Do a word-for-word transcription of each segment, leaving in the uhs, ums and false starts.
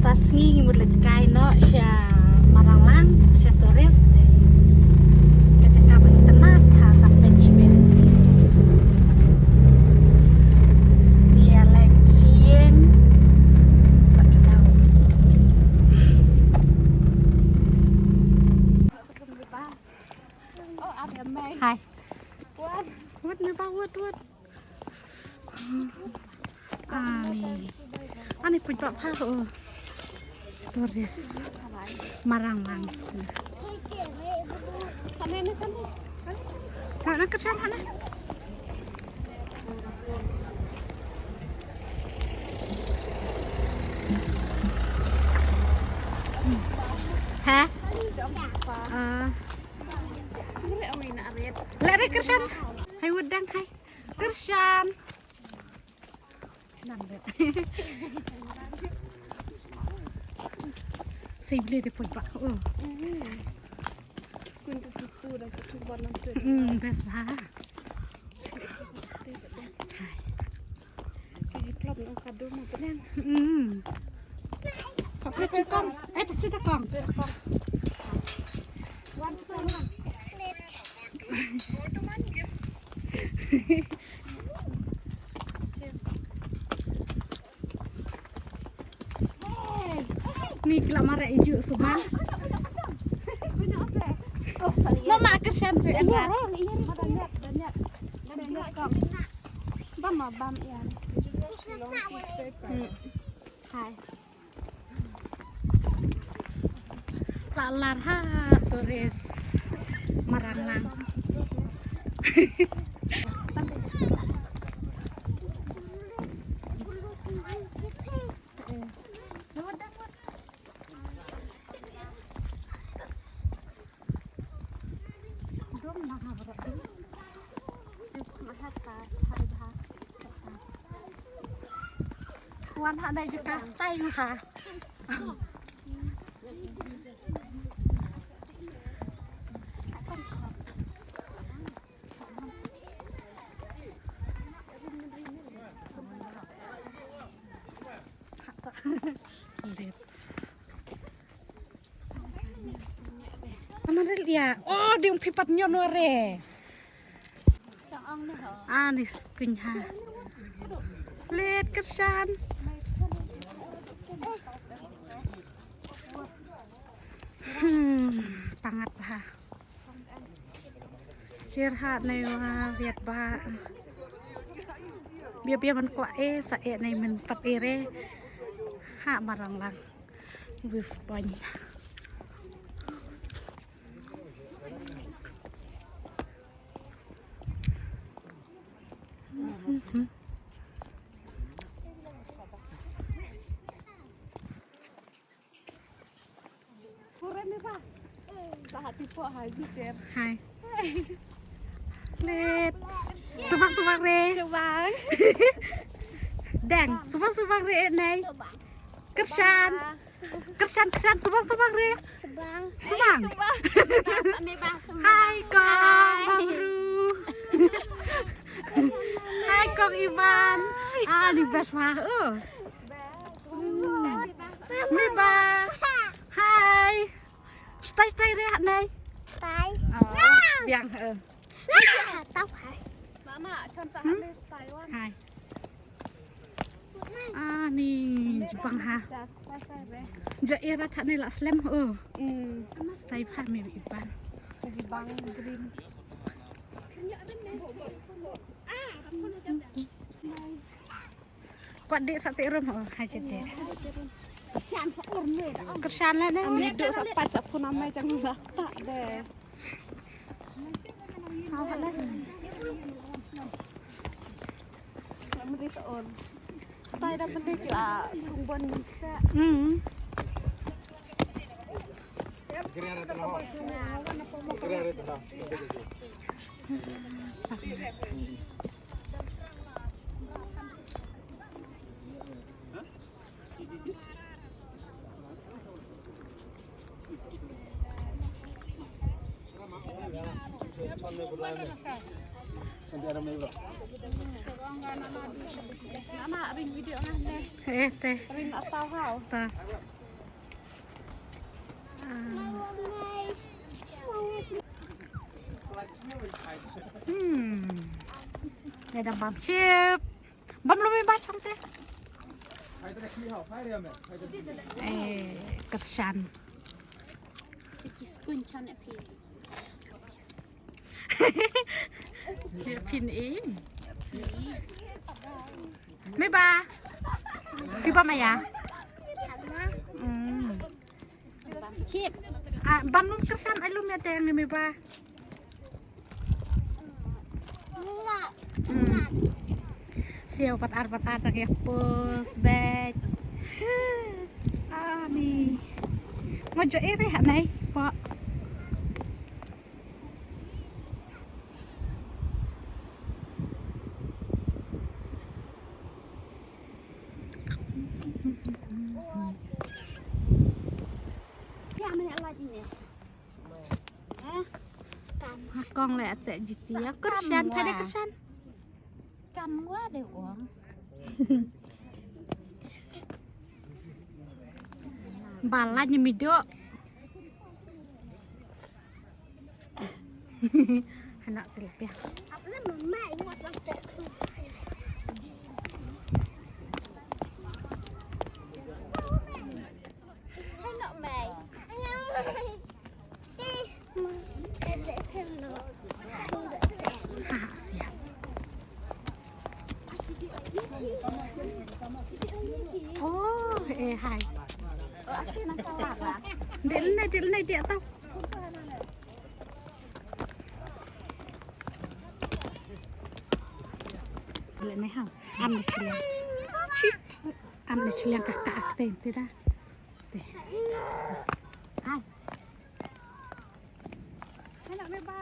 Mynta sngi ngi mut leit kai noh sha Maranglang, sha tourist. Ka jaka ba itynnat ha Saint Benjamin. Ngi ïa leit sha ïing. Hai. Wat, wat, wat. Ani. Ani pun pak pak, oh. Tourist. Maranglang. Mana, mana kerja mana? Hah? Ah. Lare kerja. Hai, wedang, hai. Kerja. Nang deh. Saya beli deh pun pak. Oh. Kun tu tu tu dah tu tu buat nanti. Hmm, best bah. Hai. Jadi plop nang kado mah penen. Hmm. Pakai tukang. Eh, pakai tukang. Wan tukang. Ni kila mara iju suba. Mama akan shan tu. Iya, iya, iya. Bam, bam, iya. Hmm. Hai. La lar ha tourist Maranglang. Wan ha dai ju ka style ha. Amaril ya. Oh, ding pipat nyon ware. Anis kunya. Let kersan. Hmm, pangat ha. Jer ha nei wa biat ba. Bia bia man kwa e sa e nei men pat e re. Ha Maranglang. View point. Kurang ni ba. Sa hati po ha ji jer. Hai. Let. Subang subang re. Subang. Dang, subang subang re nei. Kersan. Kersan, kersan, subang, subang re. Subang. Subang. Hai kong Bru. Hai kong Iman. Ah, ni best mah. Oh. Mi ba. Hai. Stai stai re nei. Stai. Oh, biang eh. Tau hai. Mama, contoh hai. Hai. Ah, ni jipang ha. Ja era tha ne la slem, oh. Hmm. Stai pha me iban. Jibang green. Kwat dek sa te rum, oh, ha je dek. Kersan la ne. Ami duk sa pat sa pun amai jang la ta de. Nana ring video ngan deh. Eh, teh. Ring atau hau. Ta. Hmm. Ïa dang bam ship. Bam lum i ba chong te. Eh, kyrshan. Ki skun chan e phi. Phin i. Me ba. Phi ba maya. Hmm. Bam chip. Ah, bam lum kyrshan ai lum ïa te ngi me ba. Hmm. Siaw pat ar pat ar tak ïa pus bet. Ah, ni. Ngo jo ere ha nai po. Kong le ate jiti ya kyrshan, pha de kyrshan. Kam ngwa de ong. Ba la ni mi do. Hana tilapia. Hana mai. Ha, siap. Oh, eh, hai. Dil na, dil na, dia tau. Dil na, ha. Am na chiliang. Shit. Am na chiliang ka ka ak te, te da. Te. Hai. Hai, nak me ba.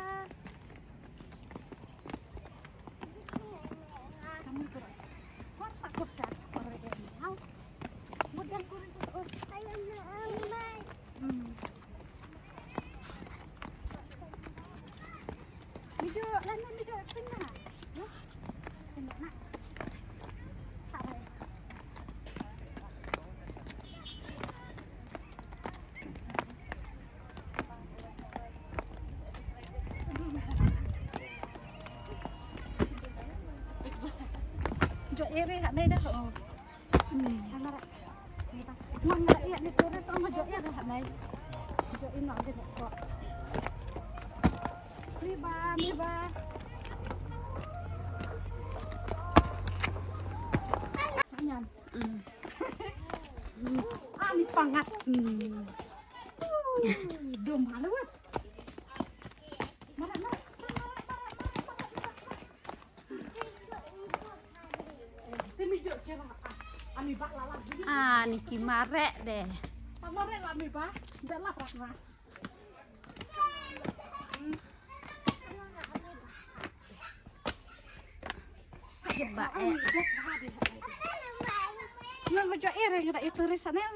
Jo ere ha nei dah. Oh. Hmm. Ngam ra ïa ni tu re tong jo ere ha nei. Jo ino je ko. Ni ba, ni ba. Ngam. Hmm. Ah, ni pangat. Hmm. Dum halawat. Ah, ni ki marek deh. Marek lah mi ba. Dah lah rak mah. Ba eh. Ngan baca eh, ngan tak itu risan eh.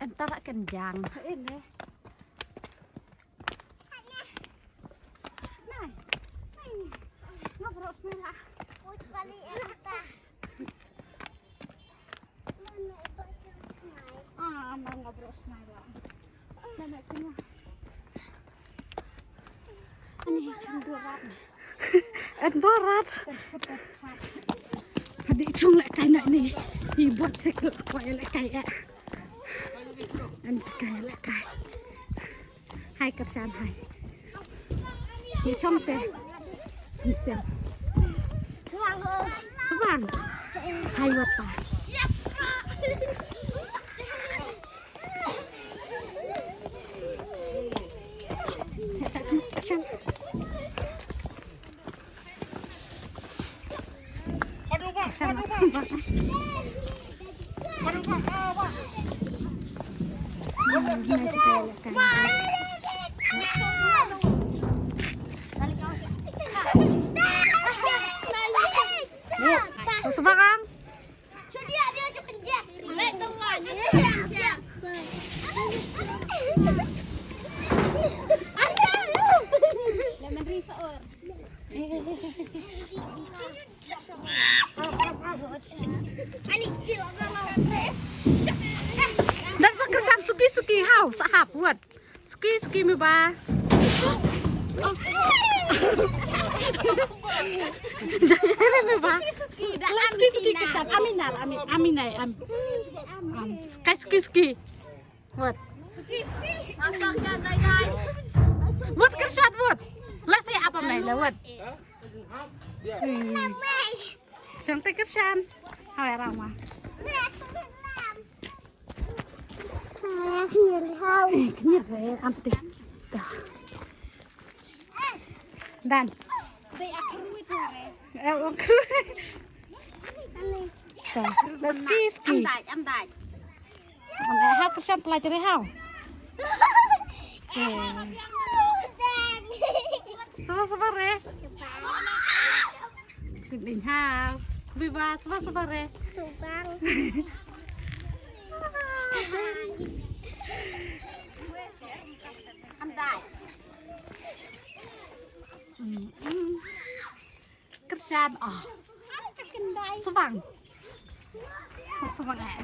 Entar kenjang. Ini. Nai. Nai. Ngobrol semula. Ah, ama ngobrol semula. Mana kena? Ani kan berat. En berat. Hadi chung lehkai na ni. Ni buat sik lehkai lehkai eh. En sik lehkai. Hai kyrshan hai. Ni chong te. Ni siang. Subang. Hai wata. Dan sa kyrshan suki suki. Wat. Suki, suki me ba. Jai, jai re me ba. Suki, suki, suki, kyrshan. Am ïa nar, am, am ïa nar, am. Am, suki, suki, suki. Wat. Wat kyrshan, wat. La se apa me la, wat. Hmm. Jong te kyrshan. Hawa rama. Eh, kñit re, am te. Dah. Dan. Eh, ong kru. Dah. Dah ski, ski. Am dai, am dai. Am eh, ha kyrshan pla jere hau. Eh. Saba, saba re. Kyndiñ hau. Biba, saba, saba re. Tubang. Am dai. Mm, mm. Kyrshan, oh. Subang. Subang eh.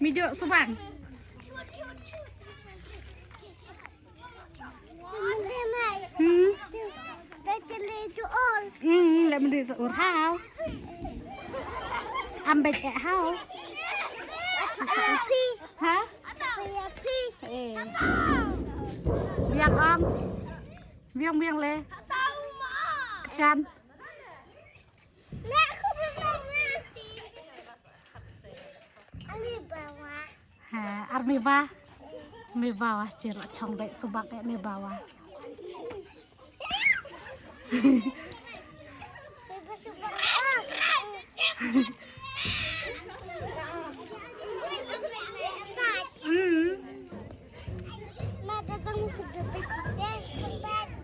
Mijo subang. Hmm. Hmm, la mending seorang. Ambek eh hau. Ha? Eh. Biang ong. Biang, biang le. Shan. Ha, ar me ba. Me ba wa cher chong de subak de me ba wa. Mm.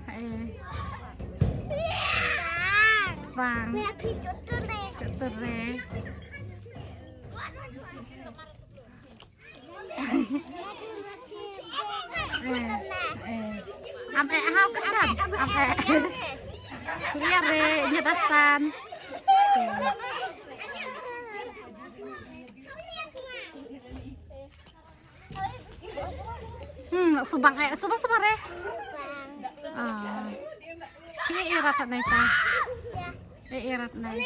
Eh. Bang. Cutur re. Eh, eh. Am eh hau kyrshan. Am eh. Clear re, nya dasan. Hmm, subang eh, subang, subang re. Ah. Ki irat nai ta. Eh, irat nai.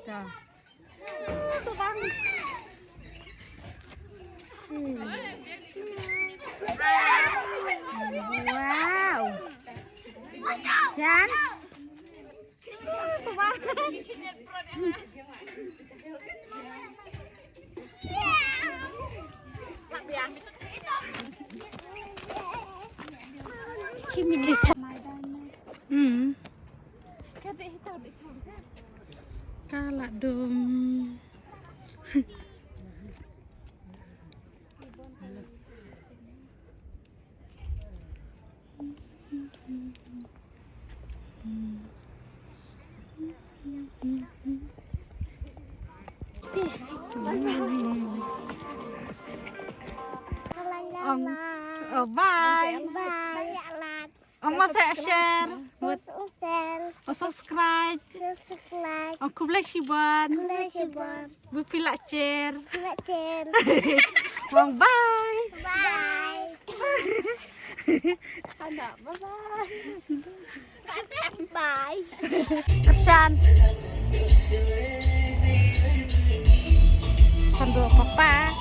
Ta. Hmm. Wow. Shan. Hmm. Ka la dum. Ong, oh, bye. Bye. Ong ma sa share. Ong share. Ong subscribe. Subscribe. Ong khublei shibun. Khublei shibun. Bye phi la share. Phi la share. Ong bye. Bye. Bye bye. Bye. Kyrshan. Kan do papa.